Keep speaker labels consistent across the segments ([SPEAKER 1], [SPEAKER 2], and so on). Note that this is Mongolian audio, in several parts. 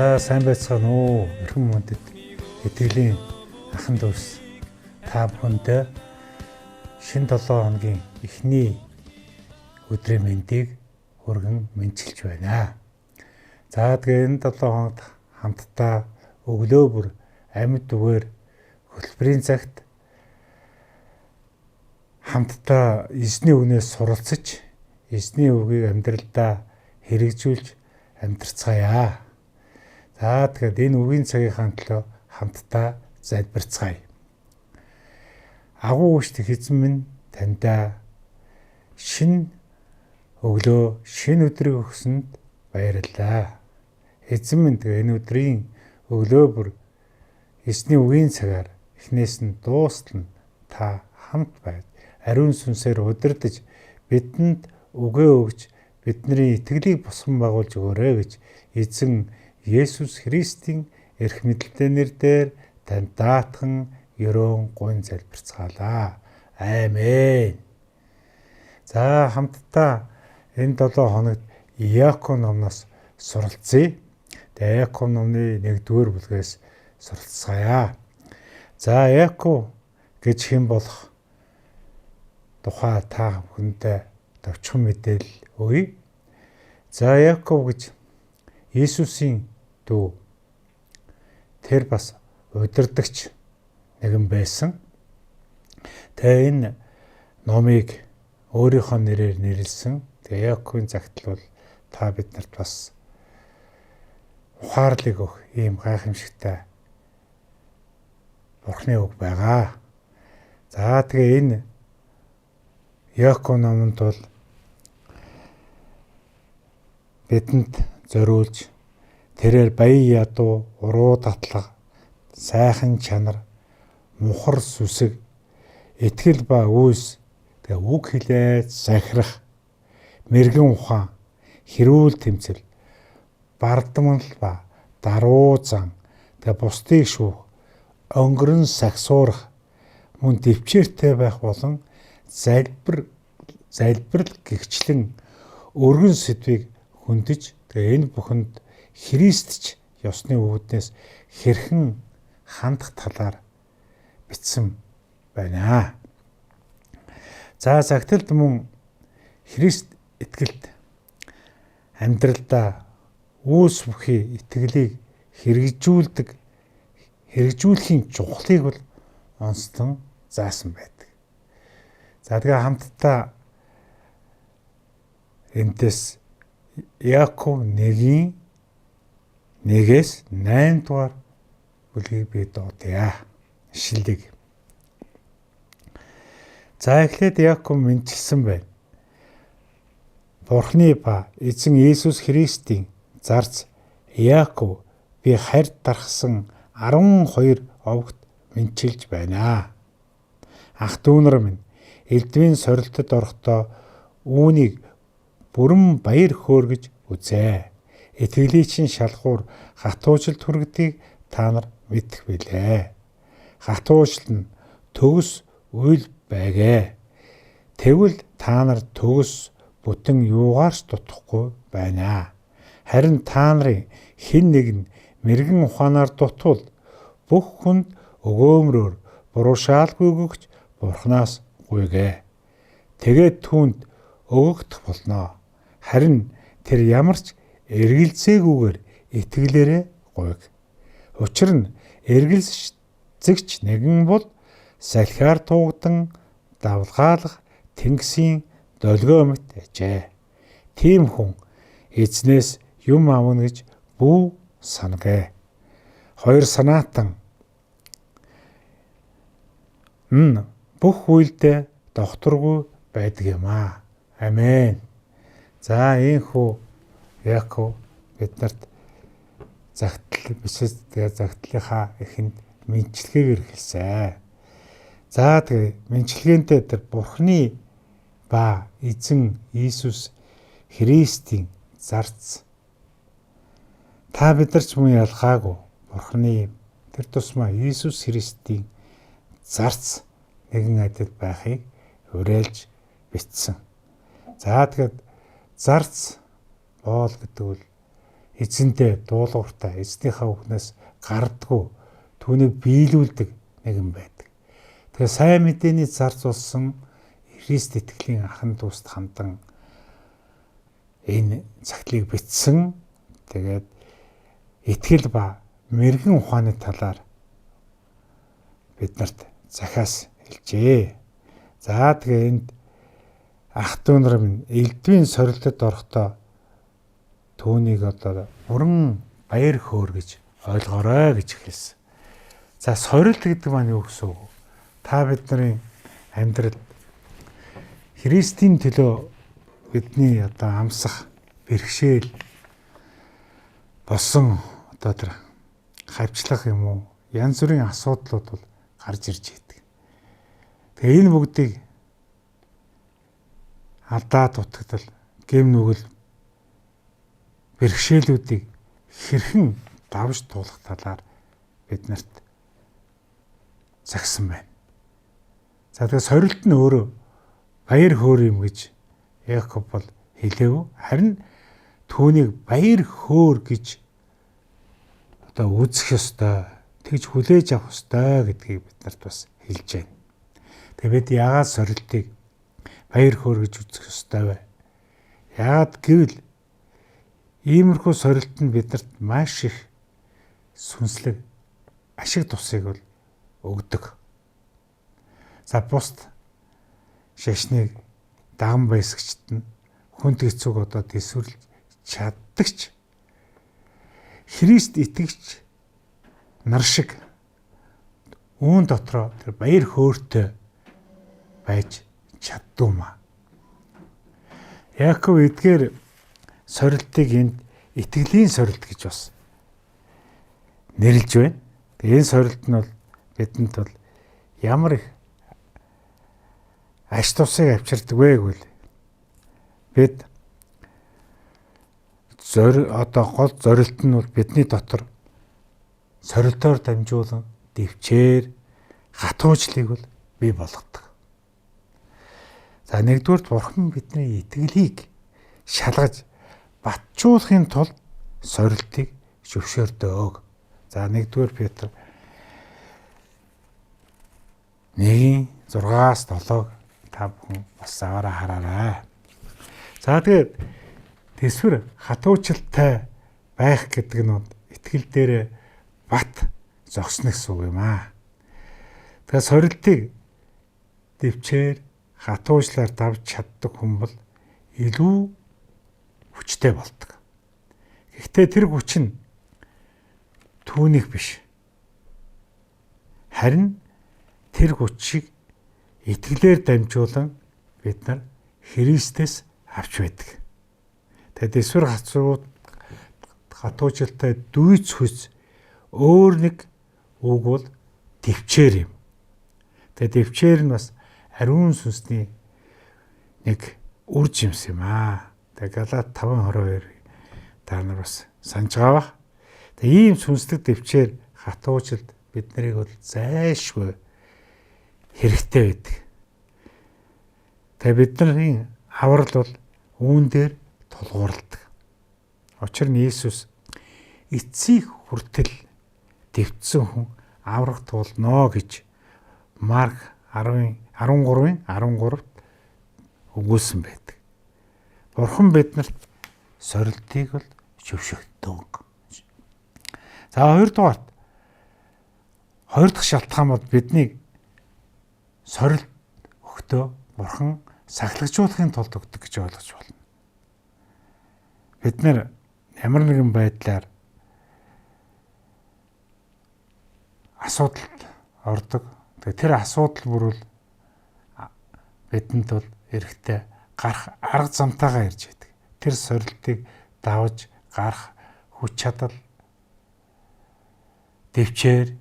[SPEAKER 1] За сайн байцгаана уу? Эрхэм хүндэт итгэлийн ахан дүүс та бүхэндээ шинэ 7 хоногийн эхний өдрийн мэндийг хүргэн мэндчилж байна. За тэгээ энэ 7 хоногт хамтдаа өглөө бүр амьд үгээр хөтөлбөрийн цагт хамтдаа эзний үгнээс суралцаж, эзний үгийг амьдралдаа хэрэгжүүлж амьдарцгаая. За тэгэхээр энэ үгийн цагийнхаа төлөө хамтдаа залбирцгаая. Агуу үүшдэг эзэн минь, таньдаа шинэ өглөө, шинэ өдрийг өгсөнд баярлалаа. Эзэн минь, тэгээ энэ өдрийн өглөө бүр эзний үгийн цагаар эхнээс нь дуустал нь та хамт байж, ариун сүнсээр удирдах, бидэнд үгээ өгч, бидний итгэлийг босгон байгуулж өгөөрэй гэж эзэн Есүс Христийн эрх мэдэлтэй нэр дээр танд даатхан ерөөн гуйн залбирцгаалаа. Аамен. За хамтдаа энэ 7 хоногт Иаков номноос суралцъя. Тэгээ Иаков номны 1-р бүлгээс суралцгаая. За Иаков гэж хэн болох тухай та бүхэндээ товчхон мэдээлэл өгье. За Иаков гэж Иесусийн дүү. Тэр бас удирдагч нэгэн байсан. Тэгээ энэ номыг өөрийнхөө нэрээр нэрлэсэн. Тэгээ Иаковын загтал бол та биднэрт бас ухаарлыг өгөх ийм гайхамшигтай Бурхны үг байгаа. За тэгээ энэ Иаков номонд бол бидэнд зориулж тэрээр баян ядуу, уруу татлага, сайхан чанар, мухар сүсэг, итгэл ба үйлс, тэгээ үг хэлээд захирах, мэргэн ухаан, хэрүүл тэмцэл, бардамнал ба даруу зан, тэгээ бусдыг шүүх, өнгөрөн сагсуурах, мөн төвчээртэй байх болон залбирал гэгчлэн өргөн сэдвийг хөндөж, тэгээ энэ бүхэнд Христч ёсны үүднээс хэрхэн хандах талаар бичсэн байна. За загталд мөн Христ итгэлт амьдралдаа үйлс бүхий итгэлийг хэрэгжүүлэхийн чухлыг бол онцлон заасан байдаг. За тэгээ хамтдаа энтэс Иаков 1-ийн 1-ээс 8 дугаар бүлгийг би дуудъя. Ишлэлийг. За эхлээд Иаков мэндчилсэн байна. Бурхны ба эзэн Иесус Христийн зарц Иаков би харьд дарахсан 12 овгот мэндчилж байна. Ах дүү нар минь, элдвийн сорилтод орохдоо үүнийг бүрэн баяр хөөр гэж үзээ. Итгэлийн чинь шалгуур хатуужилт хүргэдгийг та нар мэдэх билээ. Хатуужилт нь төгс үйл байгээ. Тэгвэл та нар төгс бүтэн юугаар ч дутахгүй байна. Харин та нарын хэн нэг нь мэргэн ухаанаар дутвал бүх хүнд өгөөмрөөр буруушаалгүй өгөгч Бурханаас гуйгээ. Тэгээд түүнд өгөгдөх болно. Харин тэр ямар ч эргэлзээгүйгээр итгэлээрээ гуйг. Учир нь эргэлзэгч нэгэн бол салхиар туугдан давлгаалах тэнгисийн долгио мэт ажээ. Тийм хүн эзнээс юм авна гэж бүү санагээ. Хоёр санаатан бүх үйлдээ докторгүй байдаг юм аа. Амен. За ийхүү Яков биднэрт загтал бичиж, тэгээ загтлынхаа эхэнд мэндчилгээгээр хэлсэн. За тэгээ мэндчилгээнтэй тэр Бурхны ба эзэн Иесус Христийн зарц та бид нар ч мөн ялгаагүй Бурхны тэр тусмаа Иесус Христийн зарц нэгэн адил байхыг уриалж бичсэн. За тэгээд зарц боол гэдэг бол Эзэнтэй дуулууртай, эзнийхээ үгнээс гардггүй, түүнийг биелүүлдэг нэгэн байдаг. Тэгээ сайн мэдээний зарцуулсан Христ итгэлийн ахан дүүст хандан энэ цагтлыг бичсэн. Тэгээд итгэл ба мэрэгэн ухааны талаар биднэрт захиас хэлжээ. За тэгээ энд ах дүү нар минь элдвийн сорилтод орохдоо түүнийг одоо бүрэн баяр хөөр гэж ойлгоорой гэж хэлсэн. За сорилт гэдэг маань юу гэсэн үг? Та бидний амьдрал Христийн төлөө бидний одоо амсах бэрхшээл болсон одоо тэр хавчлах юм уу янз бүрийн асуудлууд бол гарч ирж байдаг. Тэгээ энэ бүгдийг алдаа дутагдал, гэм нүгэл бэрхшээлүүдийг хэрхэн давж туулах талаар бид нарт загсан байна. За тэгээ сорилт нь өөрөө баяр хөөр юм гэж Якоб бол хэлээгүй. Харин түүнийг баяр хөөр гэж одоо үзэх ёстой, тэгж хүлээж авах ёстой гэдгийг бид нарт бас хэлж байна. Тэгээ бид яагаад сорилтыг баяр хөөр гэж үзэх ёстой вэ? Яагаад гэвэл иймэрхүү сорилт нь биднэрт маш их сүнслэг ашиг тусыг бол өгдөг. За бусд шашныг даган баясгчд нь хүнд хэцүүг одоо төсвөрлж чаддагч Христ итгэгч нар шиг үүн дотроо тэр баяр хөөртэй байж чаддгүй маа. Яков эдгээр сорилтыг энд итгэлийн сорилт гэж бас нэрлэж байна. Тэгээ энэ сорилт нь бол бидэнд бол ямар их аш тусыг авчирдаг вэ гэвэл бид одоо гол зорилт нь бол бидний дотор сорилтоор дамжуулан дэвчээр хатуучлыг бол бий болгодог. За нэгдүгüрт Бурхан бидний итгэлийг шалгаж батжуулахын тулд сорилтыг зөвшөөрдөг. За нэгдүгээр Петр 1-6-аас 7-г та бүхэн бас аваараа хараарай. За тэгээд төсвөр хатуучлалтай байх гэдэг нь итгэл дээр бат зогсно гэсэн үг юм аа. Тэгэхээр сорилтыг дэвчээр хатуучлаар давж чаддаг хүн бол илүү хүчтэй болдог. Гэхдээ тэр хүч нь түүнийх биш. Харин тэр хүчийг итгэлээр дамжуулан бид нар Христээс авч байдаг. Тэгээд эсвэр хатуужилтай дүйц хүч өөр нэг үг бол төвчээр юм. Тэгээд төвчээр нь бас ариун сүнсний нэг үр жимс юм аа. Тэгээд Галаат 5:22 та нар бас санаж байгаа бах. Тэгээд ийм сүнслэг төвчээр хатуужилт бид нарыг бол зайлшгүй хэрэгтэй байдаг. Тэгээд бидний аврал бол үүн дээр тулгуурладаг. Учир нь Иесус эцсийг хүртэл дэвтсэн хүн аврах туулно гэж Марк 13-ын 13-т өгүүлсэн байдаг. Бурхан биднэрт сорилтыг бол зөвшөөрдөг. За хоёрдугаарт хоёр дахь шалтгаан бол биднийг сорилт өгтөө Бурхан сахилгажуулахын тулд өгдөг гэж ойлгож байна. Бид нэр ямар нэгэн байдлаар асуудалд ордог. Тэгээ тэр асуудал бүрвэл бидэнд бол эрэхтэй гарах арга замтайгаа ирж байдаг. Тэр сорилтыг давж гарах хүч чадал дэвчээр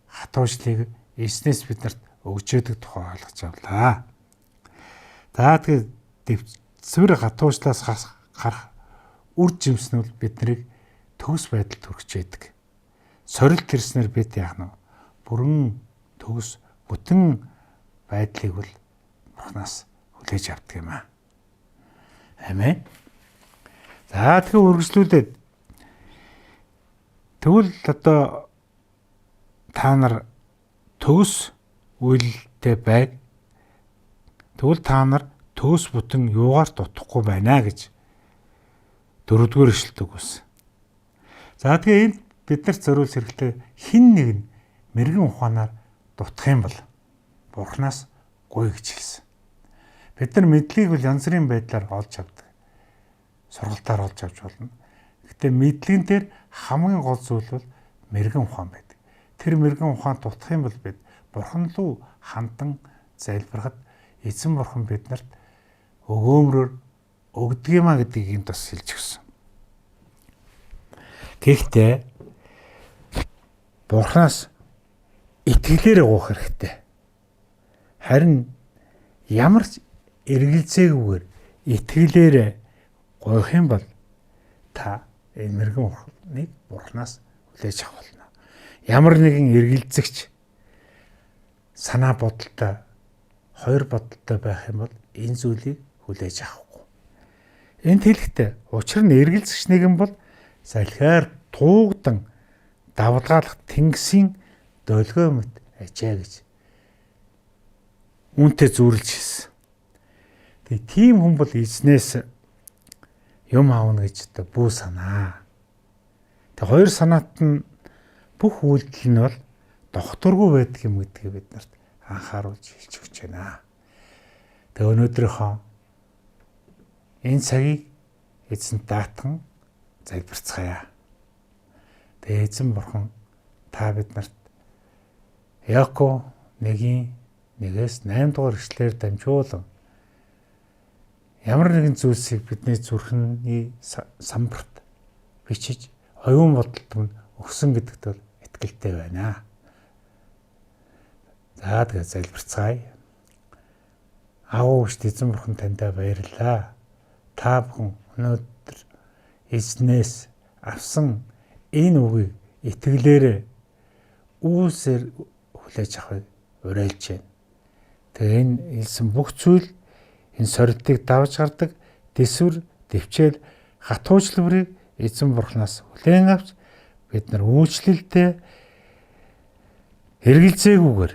[SPEAKER 1] хатуучлыг эзнээс биднэрт өгч яадаг тухай ойлгож авлаа. За тэгээд дэвцвэр хатуучлаас гарах үр жимс нь бол биднийг төгс байдалд хүргэж яадаг. Сорилт ирснээр бид яах нь бүрэн төгс бүтэн байдлыг бол Бурханаас хүлээж авдаг юм аа. Амен. За тэгэхээр үргэлжлүүлээд Тэгвэл одоо та нар төгс үйлдэлтэй байг. Тэгвэл та нар төгс бүтэн юугаар дутахгүй байна гэж 4-р ишлэлд өгсөн. За тэгээ энд бид нарт зориулж хэрэгтэй хин нэг нь мэрэгэн ухаанаар дутах юм бол Бурханаас гуй гэж хэлсэн. Бид нар мэдлэгийг бол янз бүрийн байдлаар олж авдаг. Сургалтаар олж авч болно. Гэтэ мэдлэгэн дээр хамгийн гол зүйл бол мэрэгэн ухаан байдаг. Тэр мэрэгэн ухаан дутах юм бол бид Бурхан руу хандан залбирахад эзэн Бурхан биднэрт өгөөмрөөр өгдөг юма гэдгийг энд бас хэлж өгсөн. Гэхдээ Бурханаас итгэлээр гуйх хэрэгтэй. Харин ямар ч эргэлзээгүйгээр итгэлээр гуйх юм бол та энэ мэрэгэн ухааныг Бурханаас хүлээж авах болно. Ямар нэгэн эргэлзэгч санаа бодолтой, хоёр бодолтой байх юм бол энэ зүйлийг хүлээж авахгүй. Энд хэлэхдээ учир нь эргэлзэгч нэгэн бол салхиар туугдан давлгаалах тэнгисийн долгио мэт ажээ гэж үүнтэй зүйрлж хэлсэн. Тэгээ тийм хүн бол эзнээс юм аавна гэж одоо бүү санаа. Тэгээ хоёр санаат нь бүх үйлдэл нь бол докторгүй байдаг юм гэдгийг бид нарт анхааруулж хэлж өгч байна. Тэгээ өнөөдрийнхөө энэ цагийг эзэнт даатхан залбирцгаая. Тэгээ эзэн бурхан та бид нарт Яаков 1-1-ээс 8 дугаар эшлэлээр дамжуулан ямар нэгэн зүйлсийг бидний зүрхний самбарт бичиж оюун бодолд мөн өгсөн гэдэгт бол итгэлтэй байна. За тэгээ залбирцгаая. Аав ууш эзэн бурхан таньдаа баярлалаа. Та бүхэн өнөөдөр эзнээс авсан энэ үгийг итгэлээрээ үүсээр хүлээж авахыг уриалж байна. Тэгээ энэ хэлсэн бүх зүйл энэ сорилтыг давж гардаг дэсвэр, дэвчээл, хатуучлал бүрийг эзэн бурхнаас хүлээн авч бид нар үйлчлэлдээ эргэлзээгүйгээр,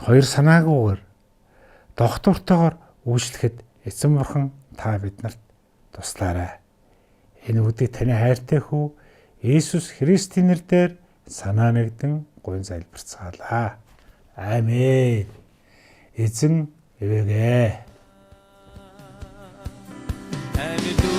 [SPEAKER 1] хоёр санаагүйгээр, доктортойгоор үйлчлэхэд эзэн бурхан та биднэрт туслаарай. Энэ үдийг таны хайртай хүү Иесус Христийн нэрээр санаа нэгдэн гуйн залбирцгаалаа. Амен. Эзэн ивэгэ.
[SPEAKER 2] Амьд